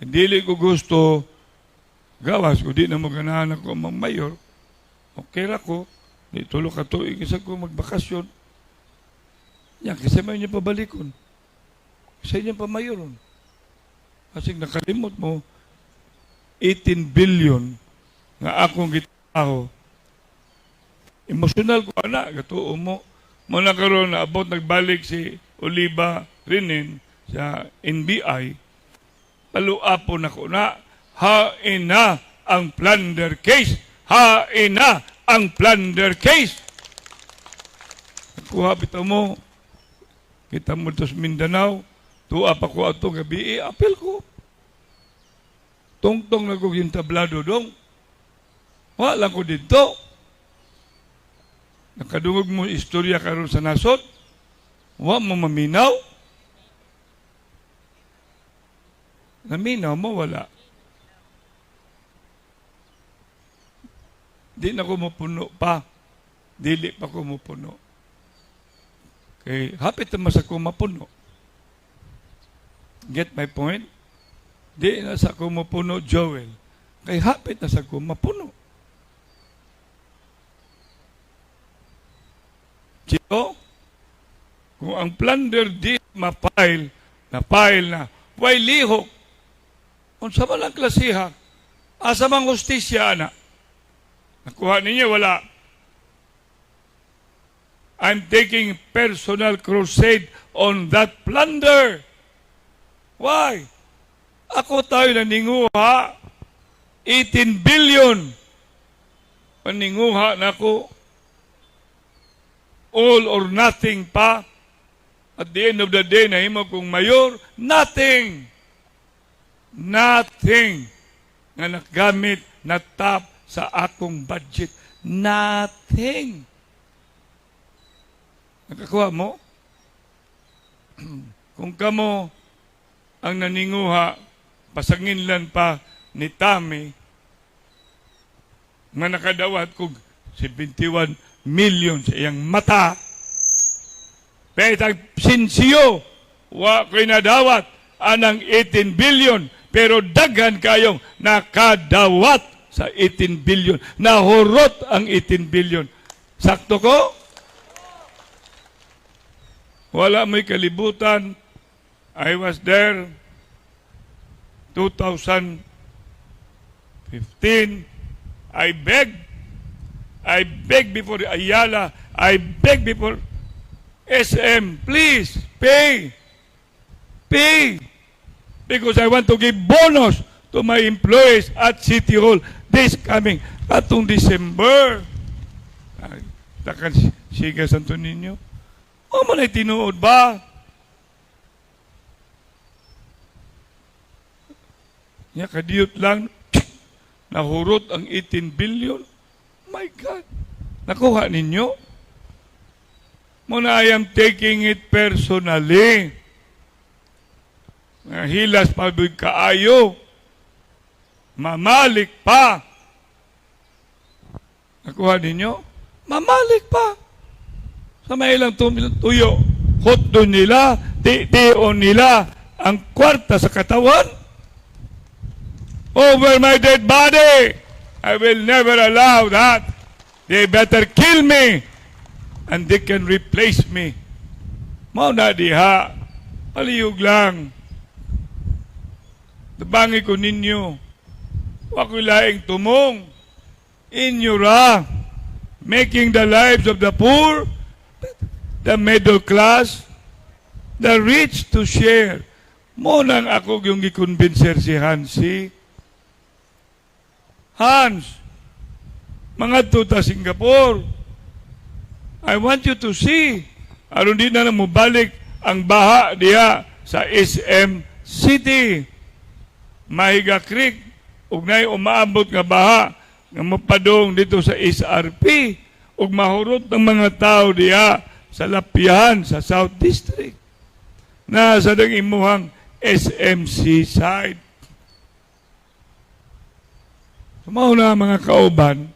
Dili ko gusto, gawas, kung di na mo ganahan ako ang mayor, okay ra ko, di 3 ka tuig isa ko magbakasyon. Yan, kasi may niya pabalikon. Sa inyo pa mayoron. Kasi nakalimot mo, 18 billion nga akong gitaho. Emosyonal ko ana, gatuo mo. Mo na karon na abot nagbalik si Oliva Rinin sa NBI. Paluapo na ko na, hain na ang plunder case. Hain na ang plunder case. Kuha bitaw mo, kita mo to sa Mindanao, tuwa pa ko ato gabi, eh, apil ko. Tungtong na ko yung tablado dong. Wala ko dito. Nakadungog mo istorya karon sa nasod. Wa mo maminaw. Naminaw mo, wala. Di na ko mapuno pa. Dili pa ko mapuno. Kay hapit naman sa ko mapuno. Get my point? Di na sa ko mapuno, Joel. Kay hapit na sa ko mapuno. Chico, kung ang plunder di ma-file, na-file na, way lihok. Unsa man ang klasiha, asa mang hustisya na. Nakuha ninyo, wala. I'm taking personal crusade on that plunder. Why? Ako tayo naninguha. 18 billion. Paninguha na ako. All or nothing pa. At the end of the day, nahimo kong mayor, nothing. Nothing nga nagamit na top sa akong budget. Nothing. Nakakuha mo? Kung kamo ang naninguha, pasanginlan pa ni Tami, nga nakadawat kog 71 million sa iyang mata. Pero sinsiyo, wa ko'y nadawat anang 18 billion, pero daghan kayong nakadawat sa 18 billion. Nahurot ang 18 billion. Sakto ko? Wala mo'y kalibutan. I was there 2015. I beg. I beg before Ayala. I beg before SM. Please, pay. Pay. Because I want to give bonus to my employees at City Hall this coming atong December. Ay, takan siga Santo Niño. O mo na tinuod ba? Nya kadiyot lang nahurot ang 18 billion. My God. Nakuha ninyo? Muna I am taking it personally. Nga hilas pa kaayo. Mamalik pa. Nakuha ninyo? Mamalik pa. Sa may ilang tuyo, hotdo nila, titiyon nila ang kwarta sa katawan. Over my dead body. I will never allow that. They better kill me and they can replace me. Mao na diha. Palihog lang. Tabangi ko ninyo. Wa ko'y laing tumong. Inyo ra. Making the lives of the poor, the middle class, the rich to share. Mo nang ako yung gikumbinser si Hansi. Hans, mga tuta Singapore, I want you to see. Aron di na lang mobalik ang baha diha sa SM City. Mahiga Creek, ug nay umaabot nga baha nga mapadong dito sa SRP ug mahurot ng mga tao diha sa Lapian sa South District. Nasa dang imuhang SMC side. Sumaw na mga kauban,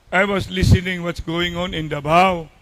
I was listening what's going on in Davao.